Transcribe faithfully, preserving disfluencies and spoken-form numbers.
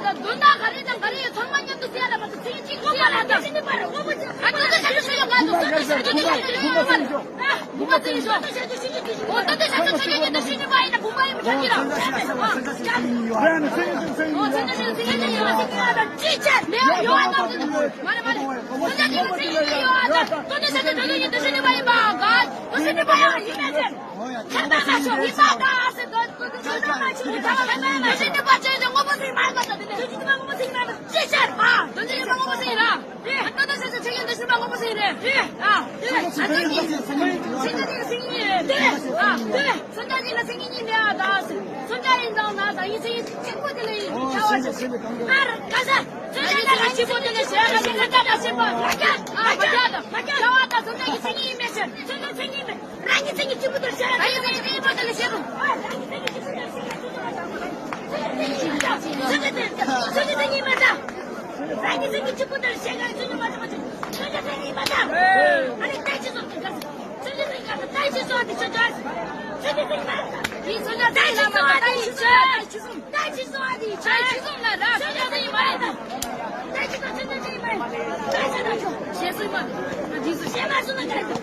དོན་དག་ག་རེ་དང་ག་རེ་ཚང་མ་མཉམ་དུ་བཤད་ལ་མ་གཏོགས་ཚིག་གཅིག་བཤད་ལ་དང་། ཨ་ཏོ་ཏོ་ཤ་ཏོ་ཤ་ཡོད་ག་ཏོ་ཏོ་ཏོ་ཤ་ཏོ་ཤ་ཏོ་ཤ་ཡོད་ག་ལ། ཨ་བུ་མ་ཚིག་ཡོད། ཨོ་ཏོ་ཏོ་ཤ་ཏོ་ཤ་ཡོད་ག་ཏོ་ཤ་ཡོད་ག་ཡིན་ན་བུ་མ་ཡིན་མི་ཆོག་གི་ར། ཨོ་ཏོ་ཏོ་ཤ་ཏོ་ཤ་ཡོད་ག་ཏོ་ཤ་ཡོད་ག་ཅི་བྱས་མེད་ཡོད་ཨ་ཏོ་ཏོ་མ་རེད་མ་རེད། ཏོ་ཏོ་ཤ་ཏོ་ཤ་ཡོད་ག་ཡིན་ན་ཏོ་ཏོ་ཤ་ཏོ་ཤ་ཡོད་ག་ཏོ་ཤ་ཡོད་ག་ཡིན་པ་ག་ཏོ་ཤ་ཡོད་ག་ཡིན་མེད་ཅན། ཁྱད་པར་མ་ཤོར་ཡིན་པ་དང་ཟེར་དོ། དོ་དོ་ཁྱད་པར་མ་ཤོར་ཡིན་པ་དང་ཁྱད་པར་མ་ཤོར་ཡིན་པ་ཅན་དེ་དངོས་པོ་ཟེར་མ་ཡིན་པ་དང་དེ་ནས་དོན་ཚན་ཉི་མ་དངོས་པོ་ཟེར་ཡིན་པ་དང་ཅི་ཤར་ཨ་དོན་ཚན་ཉི་མ་དངོས་པོ་ཟེར་ཡིན་ར། རེད། ད་ལྟ་ཤར་ཤར་ཆ་རྐྱེན་འདི་ཤུལ་མ་དངོས་པོ་ཟེར་ཡིན་རེད། རེད། ཨ་རེད། ད་ལྟ་ཤར་ཤར་ཆ་རྐྱེན་འདི་ཤུལ་མ་དངོས་པོ་ཟེར་ཡིན་རེད། རེད། ཨ་རེད། མཚོན་བྱ་གཅིག་ལ་མཚན་ཉིད་གཉིས་མེད་པ་དང་ཟེར། མཚོན་བྱ་ཡིན་ཙང་ན་ད་ཡིན་མཚན་ཉིད་གཅིག་པོ་དེ་ལ་ཡིན་ཤར་བ་ཆ། ཨ་རེད་ག་ས། མཚོན་བྱ་ཡིན་ན་གཅིག་པོ་དེ་ལ་ཤར་བ་ཆ་མཚོན་བྱ་ལ་ཤར་བ་མ་ཁྱབ། ཨ་མ་ཁྱབ་དང་མ་ཁྱབ། ཤར་བ་དང་མཚོན་བྱ་གི་མཚན་ཉིད་མེད་ཟེར། མཚོན་བྱ་མཚན་ཉིད་མེད། རང་གི་མཚན་ཉིད་གཅིག་པུ་དང་ཤར། རང་གི་མཚན་ཉིད་གཅིག་པུ་དང་ཤར། རང་གི་མཚན་ཉིད་གཅིག་པུ་དང་ཤར། མཚོན་བྱ་མཚན་ཉིད་མ་འདྲ། རང་གི་མཚན་ཉིད་གཅིག་པུ་དང་ཤར། མཚོན་བྱ་མཚན་ཉིད་མ་འདྲ། མཚོན་བྱ་མཚན་ཉིད་མ་འདྲ། ཨ་ནི་ལྟ་ཅི་སོགས་ཀྱི་སྐབས་སུ། མཚོན་བྱ་མཚན་ཉིད་ལྟ་ཅི་སོགས་ཀྱི་ཆ་འདྲ། མཚོན་བྱ་མཚན་ཉིད་མ་འདྲ། ཡིན་མཚོན་བྱ་མཚན་ཉིད་ལ་མ་ལྟ་ཅི་སོགས་ལྟ་ཅི་སོགས་ལྟ་ཅི་སོགས་ལ་ར། མཚོན་བྱ་མཚན་ཉིད་མ་རེད། ལྟ་ཅི་སོགས་མཚོན་བྱ་མཚན་ཉིད་མ་རེད། ལྟ་ཅི་སོགས་ཞེས་གསུངས་པ། ཞེས་མ་གསུངས་ན་ག་རེ།